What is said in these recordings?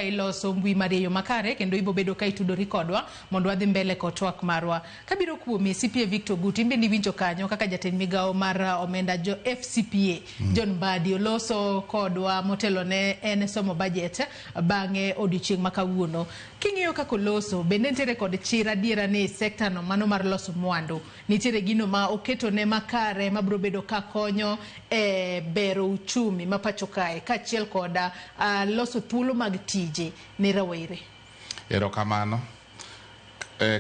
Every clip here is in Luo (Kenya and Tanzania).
Iloso mbui mari e yo makare kendo ibobedo ka itudori kodwa mondo wadhi mbele kod twak marwa. Kabiro kuomi CPA Victor Guti, in bende iwinjo kanyo kaka jatend migawo mar omenda jo FCPA John Mbadi oloso kodwa motelo ne en somo budget bang'e odiochieng' ma kawuono. King'iyo kaka oloso, bende nitiere kod chir adiera ni sekta no mano mar loso mwandu nitiere gino ma oketone makare mabiro bedo ka konyo e bero uchumi ma pacho kae kaachiel koda loso thuolo mag tije ne rawere. Erokamano.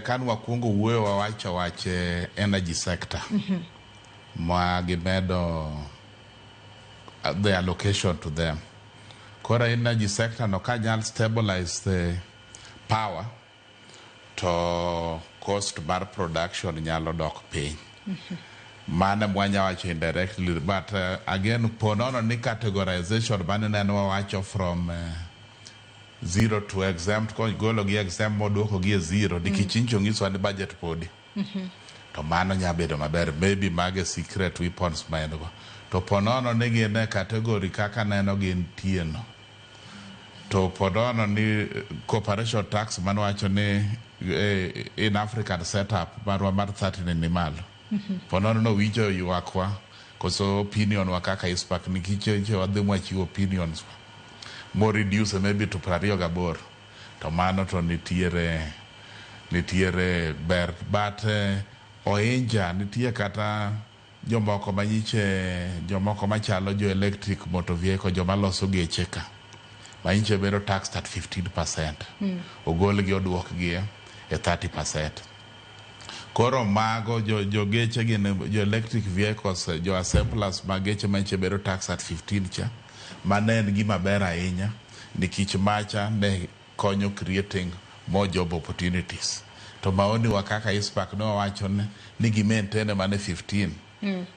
Kan wakwongo wuoyo wawacho wach energy sector ma gimedo the allocation to them. Koro energy sector no kanyal stabilize the power to cost mar production nyalo dok piny. Mano mwanya wacho indirectly, but again po nono ni categorization mane neno wawacho from zero to exempt, kogolo gi exempt moduoko gi e zero nikech nyicho nyiswa ni budget podi to mano nya bedo maber. Maybe mage secret weapons ma en go. To po nono ni gin e category kaka neno gintie no, to po nono ni corporation tax mane ni in African setup marwa mar 30 ni malo, po nono nowinjo ywakwa koso opinion wa kaka ICPAK, nikech wadhi mwachiwo opinions mo reduce maybe to 28, to mano to nitiere ber. But oinja nitie kata jomoko manyiche, jomoko machalo jo electric motor vehicle, joma loso geche ka manyiche bedo taxed at 15%, ogolgi oduokgi e 30%. Koro mago jo geche gin jo electric vehicles, jo assemblers mag geche manyiche bedo taxed at 15 cha. Mano en gima ber ahinya nikech macha ne konyo creating more job opportunities. To maoni wa kaka ICPAK ne wawacho ni gi maintain mana 15,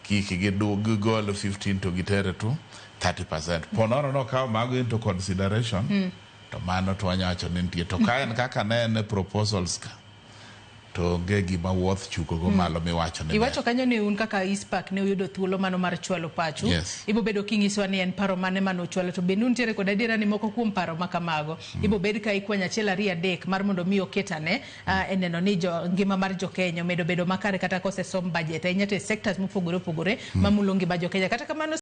kik gigol 15 to gitere to 30%. Po nono nokawo mago into consideration, to mano to wanya wacho ni nitie. To ka en kaka ne en e proposals ka, to onge gima worth chuko go malo miwacho ni ber. Iwacho kanyo ni un kaka ICPAK ne uyudo thuolo mano mar chwalo pachu. Yes. Ibo bedo kinyisowa ni en paro mane mane uchwalo, to bende untiere kod adiera ni moko kuom paro ma kamago ibo bed ka ikwanyo achiel, ariyo, adek mar mondo mi oket ane e neno ni jo ngima mar jokenya omedo bedo makare kata kosesom budget ahinya to e sectors mopogore opogore mamulo ngima jokenya. Kata kamano